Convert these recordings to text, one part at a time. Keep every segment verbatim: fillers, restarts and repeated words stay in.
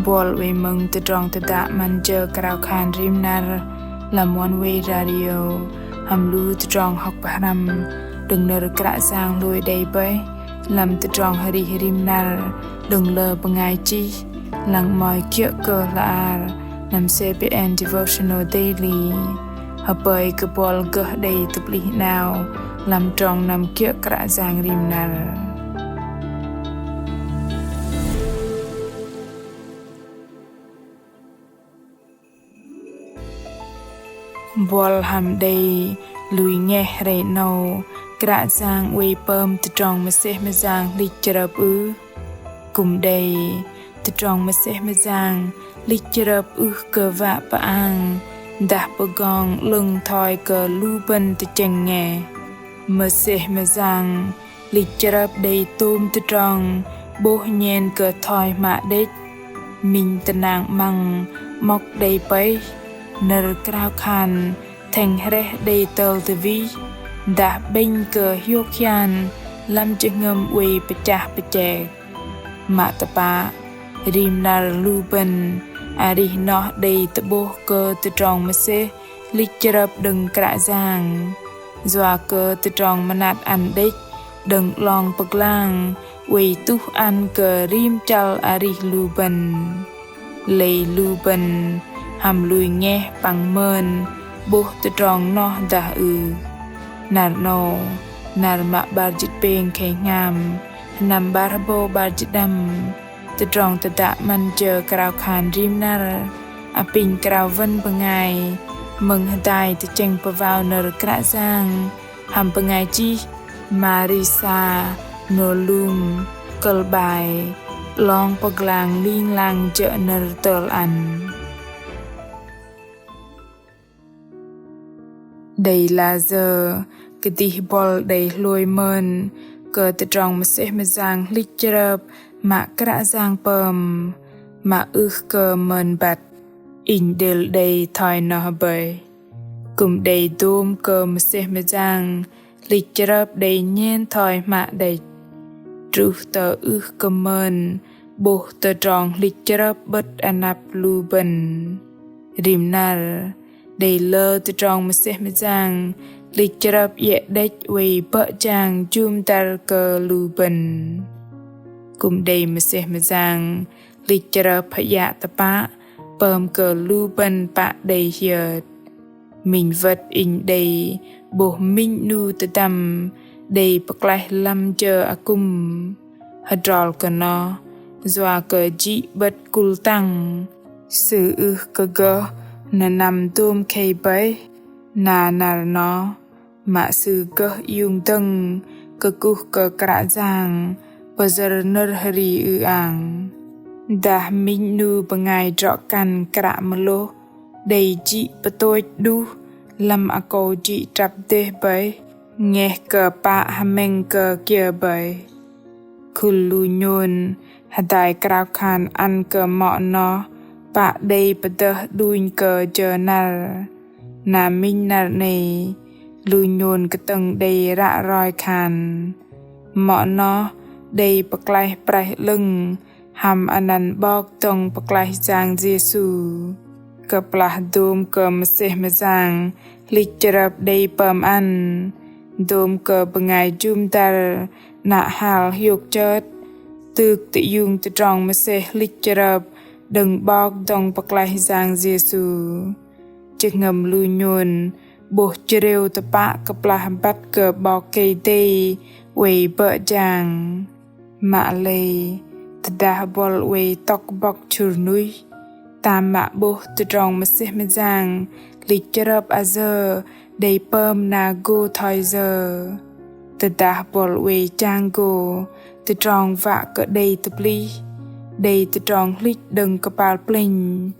Buăl oei mơ̆ng tơdrong tơdă 'Măn jơ krao khan rim năr lăm Oneway Radio hăm lu tơdrong hŏk pơhrăm đơ̆ng nơ̆r Kră Yang hlôi đei bơih lăm tơdrong arih rim năr đơ̆ng lơ bơngai chih, lăng mă kiơ̆ kơ hla bơar lăm CBN Devotional Daily. Hơpơi kơ buăl gơh đei tơplih 'nao lăm trong năm kiơ̆ Kră Yang rim năr. Buăl hăm đei lui ngeh hrei 'nâu Kră Yang oei pơm tơdrong mơsêh mơyang hlĭch chrơp ưh? Kư̆m đei. Tơdrong mơsêh mơyang hlĭch chrơp ưh kơ wă pơang dah pơgong 'lơ̆ng thoi kơ lu bơ̆n tơchĕng ngeh. Mơsêh mơyang hlĭch chrơp đei tôm tơdrong 'bôh nhen kơ thoi hmă đĕch. Minh tơnăng 'măng 'mŏk đei pơih, nơ̆r krao khan thĕng hrĕh đei tơl tơwih, dah 'bĕnh kơ hiôk hian lăm jơhngơ̆m oei pơchah pơchek. Mă tơpă, rim năr lu bơ̆n arih noh đei tơ'bôh kơ tơdrong mơsêh hlĭch chrơp đơ̆ng Kră Yang. Yua kơ tơdrong mơnat ăn đĕch đơ̆ng 'long pơglang oei tuh ăn kơ rim chăl arih lu bơ̆n. Lei lu bơ̆n hăm lui ngeh păng mơn 'bôh tơdrong noh dah ưh? Năr 'nâu, năr mă 'bar jĭt pêng khei hngam, sơnăm 'bar hơbâu 'bar jĭt pơđăm, tơdrong tơdă 'Măn jơ krao khan rim năr apinh krao wơ̆n bơngai mơ̆ng hơdai tơchĕng pơwao nơ̆r Kră Yang hăm bơngai chih Marisa Nolum, kơ̆l 'bai 'Long pơglang ling lang jơ̆ nơ̆r tơl ăn. Đei lah sơ̆ kơdih buăl đei hlôi mơn kơ tơdrong mơsêh mơyang hlĭch chrơp mă Kră Yang pơm, mă ưh kơ mơn băt, inh đêl đei thoi noh bơih. Kư̆m đei dôm kơ mơsêh mơyang hlĭch chrơp đei nhen thoi hmă đĕch. Truh tơ ưh kơ mơn 'bôh tơdrong hlĭch chrơp 'bơ̆t anăp lu bơ̆n. Rim năr, đei lơ tơdrong mơsêh mơyang hlĭch chrơp iĕ đĕch oei bơ̆ jang jŭm dăr kơ lu bơ̆n. Kư̆m đei mơsêh mơyang hlĭch chrơp hơiă tơpă pơm kơ lu bơ̆n pă đei hiơt. Minh wơ̆t inh đei 'bôh minh 'nu tơdăm đei pơklaih lăm jơ akŭm. Hơdrol kơ noh, yua kơ jĭ 'bơ̆t kul tăng, sư ưh kơ gơh nơnăm dôm khei bơih. Na năr noh, mă sư gơh iung dơ̆ng kơkuh kơ Kră Yang pơyơ̆r nơ̆r hơri ư-ang. Dah minh 'nu bơngai drŏ kăn kră mơlôh đei jĭ pơtôch đuh lăm akâu jĭ trăp dêh bơih, ngeh kơ pă hơmĕng kơ kiơ bơih. Khul lu nhôn hơdai krao khan ăn kơ mŏ noh pă đei pơdơh đunh kơ jơ năr. Na minh năr 'nâu, lu nhôn kơtơ̆ng đei ră roi khan mŏ noh đei pơklaih praih 'lơ̆ng hăm anăn 'Bok dŏng pơklaih Yang Yêsu. Kơplah dôm kơ mơsêh mơyang hlĭch chrơp đei pơm ăn, dôm kơ bơngai jŭm dăr 'nă hăl hiôk chơt tŭk tơiung tơdrong mơsêh hlĭch chrơp đơ̆ng 'Bok dŏng pơklaih Yang Yêsu. Jơhngơ̆m lu nhôn 'bôh chrêu tơpă kơplah băt kơ 'Bok Kei-Dei oei bơ̆ jang. Mă lei, tơdah buăl oei tŏk bŏk chhŭr nuih, tam mă 'bôh tơdrong mơsêh mơyang hlĭch chrơp ayơ đei pơm na gô thoi yơ. Tơdah buăl oei chang gô tơdrong wă kơ đei tơplih, đei tơdrong hlĭch đơ̆ng kơpal plĕnh,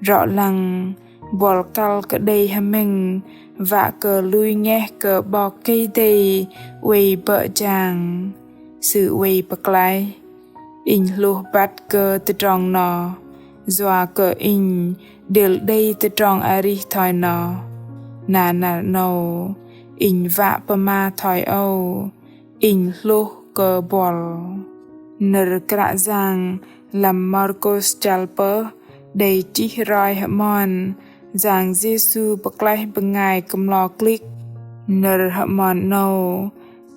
rŏ lăng buăl kăl kơ đei hơmĕng wă kơ lui ngeh kơ 'Bok Kei-Dei oei bơ̆ jang. Sư oei pơklaih: Inh hlôh băt kơ tơdrong noh, yua kơ inh đêl đei tơdrong arih thoi noh. Na năr 'nâu, inh wă pơma thoi âu: Inh hlôh kơ buăl. Nơ̆r Kră Yang lăm Markôs chăl pơh đei chih roi hơmon Yang Yêsu pơklaih bơngai kơmlo klĭk. Nơ̆r hơmon 'nâu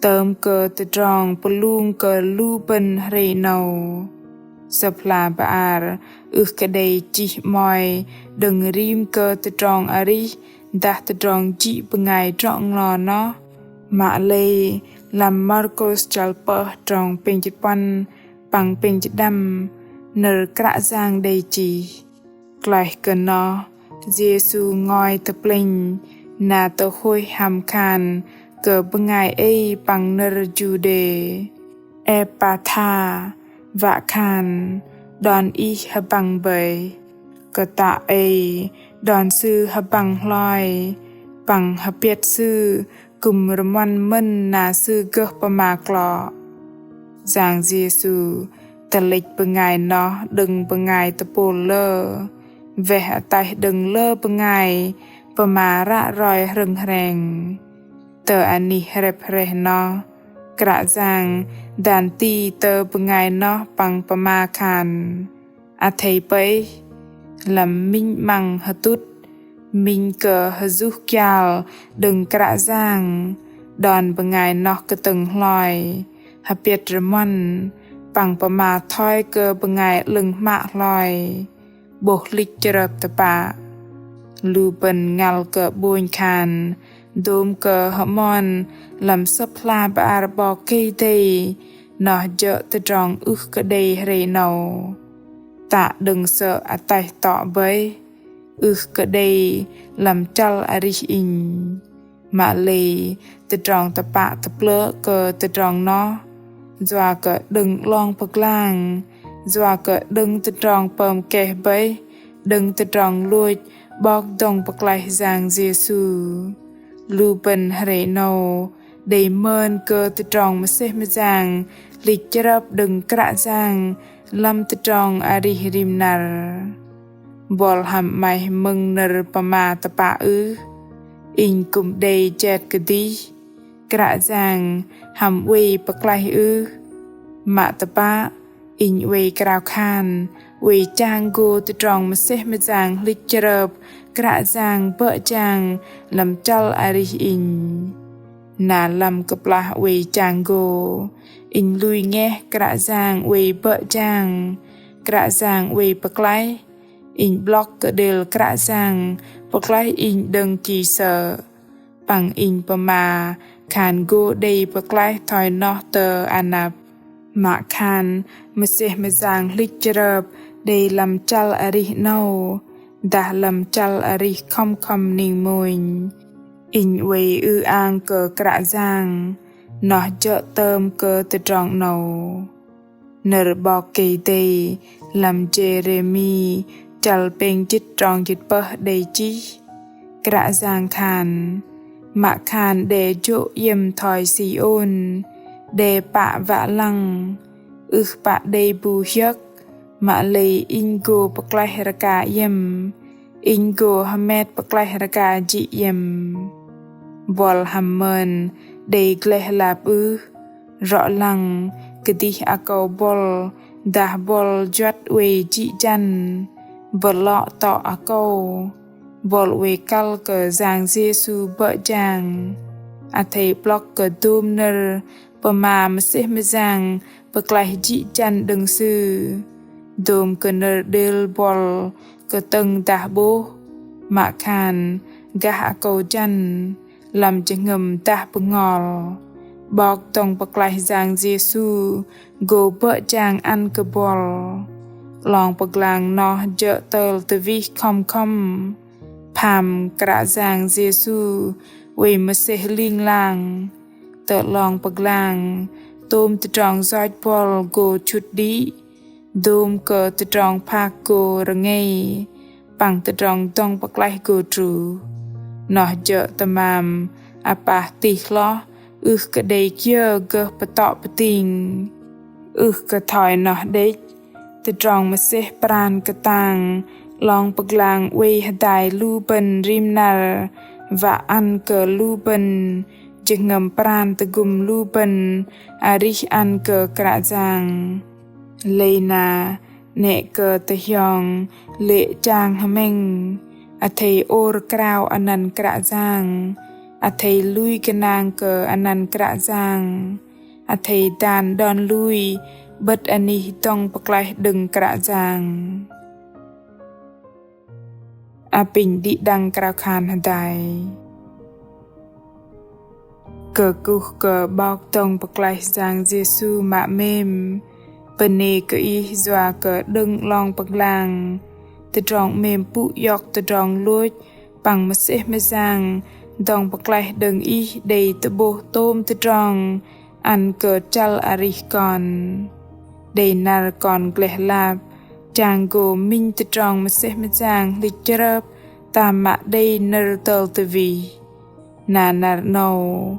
tơm kơ tơdrong pơlung kơ lu bơ̆n hrei 'nâu. Sơ̆p hla bơar ưh kơ đei chih 'moi đơ̆ng rim kơ tơdrong arih dah tơdrong jĭ bơngai drŏ nglo noh. Mă lei lăm Markôs chăl pơh trong pêng jĭt puăn păng pêng jĭt đăm, nơ̆r Kră Yang đei chih: Klaih kơ noh, Yêsu ngôi tơ plĕnh, na tơhuih hăm khan kơ bơngai ei păng nơ̆r Juđê: Êpatha, wă khan, đon ih hơbăng bơih. Kơtă ei đon sư hơbăng hloi, păng hơpiăt sư kư̆m rơmuăn mơ̆n na sư gơh pơma klŏ. Yang Yêsu tơlĕch bơngai noh đơ̆ng bơngai tơpôl lơ, weh ataih đơ̆ng lơ bơngai pơma ră roi hrơ̆ng hreng. Tơ anih hrĕp hrĕh noh, Kră Yang dan ti tơ bơngai noh păng pơma khan: Athei pơih, lăm minh 'măng hơtŭt, minh kơ hơjuh kial đơ̆ng Kră Yang, đon bơngai noh kơtơ̆ng hloi, hơpiăt rơmuăn, păng pơma thoi kơ bơngai 'lơ̆ng hmă hloi, 'bôh hlĭch chrơp tơpă. Lu bơ̆n ngăl kơ 'bônh khan dôm kơ hơmon lăm Sơ̆p hla bơar 'Bok Kei-Dei noh jơ̆ tơdrong ưh kơ đei hrei 'nâu. Tă đơ̆ng sơ̆ ataih tŏ bơih, ưh kơ đei lăm chăl arih inh. Mă lei tơdrong tơpă tơplơ̆ kơ tơdrong noh, yua kơ đơ̆ng 'long pơglang, yua kơ đơ̆ng tơdrong pơm keh bơih, đơ̆ng tơdrong lôch 'Bok dŏng pơklaih Yang Yêsu. Lu bơ̆n hrei 'nâu đei mơn kơ tơdrong mơsêh mơyang hlĭch chrơp đơ̆ng Kră Yang lăm tơdrong arih rim năr. Buăl hăm 'maih mơ̆ng nơ̆r pơma tơpă ưh? Inh kư̆m đei jet kơdih. Kră Yang hăm oei pơklaih ưh? Mă tơpă, inh oei krao khan oei chang gô tơdrong mơsêh mơyang hlĭch chrơp Kră Yang bơ̆ jang lăm chăl arih inh. Na lăm kơplah oei chang gô, inh lui ngeh Kră Yang oei bơ̆ jang, Kră Yang oei pơklaih. Inh 'blŏk kơđêl Kră Yang pơklaih inh đơ̆ng ki sơ̆, păng inh pơma khan gô đei pơklaih thoi noh tơ anăp. Mă khan mơsêh mơyang hlĭch chrơp đei lăm chăl arih 'nâu, dah lăm chăl arih khŏm khŏm ning mônh, inh oei ư-ang kơ Kră Yang, noh jơ̆ tơm kơ tơdrong 'nâu. Nơ̆r 'Bok Kei-Dei lăm Jêrêmi chăl pêng jĭt trong jĭt pơh đei chih: Kră Yang khan: Mă khan đe jô̆ iĕm thoi Siôn, đe pă wă lăng, ưh pă đei bu hiơ̆k, mă lei inh gô pơklaih rơka iĕm, inh gô hơmet pơklaih rơka jĭ iĕm. Buăl hăm mơn đei gleh lap ưh? Rŏ lăng kơdih akâu buăl dah buăl juăt oei jĭ jăn, bơlŏ tŏ akâu, buăl oei kăl kơ Yang Yêsu bơ̆ jang. Athei 'blŏk kơ dôm nơ̆r pơma mơsêh mơyang pơklaih jĭ jăn đơ̆ng Sư. Dôm kơ nơ̆r đêl buăl kơtơ̆ng dah 'bôh, mă khan gah akâu jăn, lăm jơhngơ̆m dah bơhngol, 'Bok dŏng pơklaih Yang Yêsu gô bơ̆ jang ăn kơ buăl. 'Long pơglang noh jơ̆ tơl tơwih khŏm khŏm. Pham Kră Yang Yêsu oei mơsêh ling lang. Tơ 'long pơglang, tôm tơdrong yoch buăl gô chŭt đĭ, dôm kơ tơdrong phak gô rơngei, păng tơdrong dŏng pơklaih gô truh. Noh jơ̆ tơmam apah tih hloh, ưh kơ đei kiơ gơh pơtŏ pơting. Ưh kơ thoi noh đĕch, tơdrong mơsêh pran kơtang 'long pơglang oei hơdai lu bơ̆n rim năr, wă ăn kơ lu bơ̆n jơhngơ̆m pran tơgŭm lu bơ̆n arih ăn kơ Kră Yang. Lei na 'nĕ kơ tơhiong lê̆ chang hơmĕng, athei ôr krao anăn Kră Yang, athei lui gơnang kơ anăn Kră Yang, athei dan đon lui 'bơ̆t anih dŏng pơklaih đơ̆ng Kră Yang. Apinh đĭ đăng krao khan hơdai. Kơkuh kơ 'Bok dŏng pơklaih Yang Yêsu mă 'mêm, bơnê kơ Ih yua kơ đơ̆ng 'long pơglang, tơdrong 'mêm pŭ iŏk tơdrong lôch păng mơsêh mơyang dŏng pơklaih đơ̆ng Ih đei tơ'bôh tôm tơdrong ăn kơ chăl arih kon. Đei năr kon gleh lap, chang gô minh tơdrong mơsêh mơyang hlĭch chrơp tam mă đei nơ̆r tơl tơwih. Na năr 'nâu,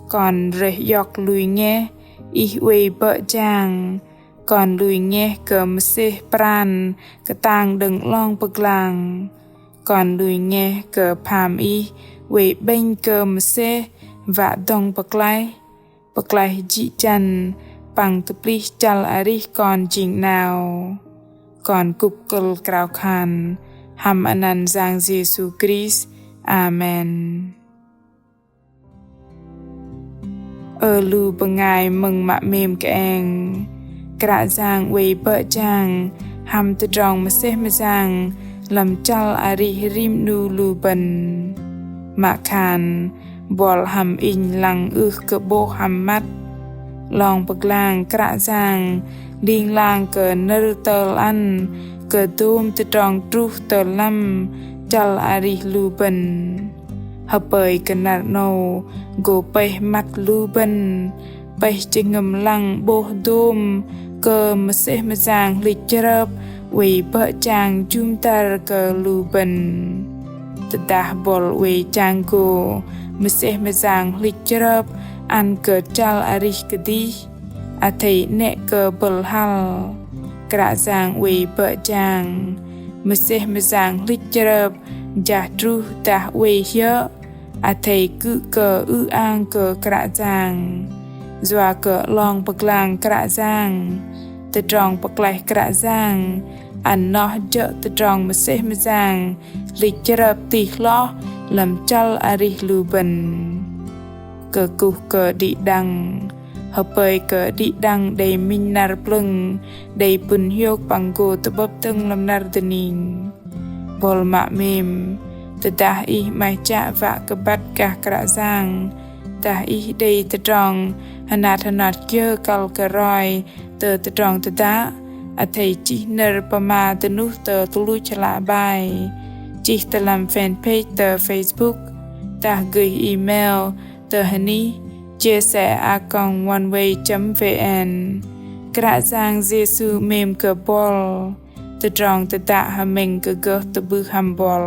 kon rơih iŏk lui ngeh Ih oei bơ̆ jang, kon lui ngeh kơ mơsêh pran kơtang đơ̆ng 'long pơglang. Kon lui ngeh kơ pham Ih oei 'bĕnh kơ mơsêh wă dŏng pơklaih, pơklaih jĭ jăn păng tơplih chăl arih kon jing 'nao. Kon kŭp kơ̆l krao khan hăm anăn Yang Yêsu Krist. Amen. Ơ lu bơngai mơ̆ng mă 'mêm kơeng, Kră Yang oei bơ̆ jang hăm tơdrong mơsêh mơyang lăm chăl arih rim 'nu lu bơ̆n. Mă khan buăl hăm inh lăng ưh kơ 'bôh hăm măt. 'Long pơglang Kră Yang ling lang kơ nơ̆r tơl ăn kơ dôm tơdrong truh tơ lăm chăl arih lu bơ̆n. Hơpơi kơ năr 'nâu gô pơih măt lu bơ̆n, pơih jơhngơ̆m lăng 'bôh dôm kơ mơsêh mơyang hlĭch chrơp oei bơ̆ jang jŭm dăr kơ lu bơ̆n. Tơdah buăl oei chang gô mơsêh mơyang hlĭch chrơp ăn kơ chăl arih kơdih, athei 'nĕ kơ bơ̆l hăl. Kră Yang oei bơ̆ jang mơsêh mơyang hlĭch chrơp jah truh dah oei hiơ̆, athei kư̆ kơ ư-ang kơ Kră Yang. Yua kơ 'long pơglang Kră Yang, tơdrong pơklaih Kră Yang ăn noh jơ̆ tơdrong mơsêh mơyang hlĭch chrơp tih hloh lăm chăl arih lu bơ̆n. Kơkuh kơ đĭ đăng, hơpơi kơ đĭ đăng đei minh năr plơ̆ng, đei pŭn hiôk păng gô tơ'bơ̆p dơ̆ng lăm năr dơning. Buăl mă 'mêm, tơdah ih 'maih chă wă kơ băt gah Kră Yang, dah ih đei tơdrong hơnat hơnat kiơ kăl kơ roi tơ tơdrong tơdă, athei chih nơ̆r pơma dơnuh tơ tơluch hla bơar, chih tơ lăm fanpage tơ Facebook, dah gơih email tơ hơnih chia sẻ a còng oneway chấm vn. Kră Yang Yêsu 'mêm kơ buăl. Tơdrong tơdă hơmĕng kơ gơh tơ'bưh hăm buăl.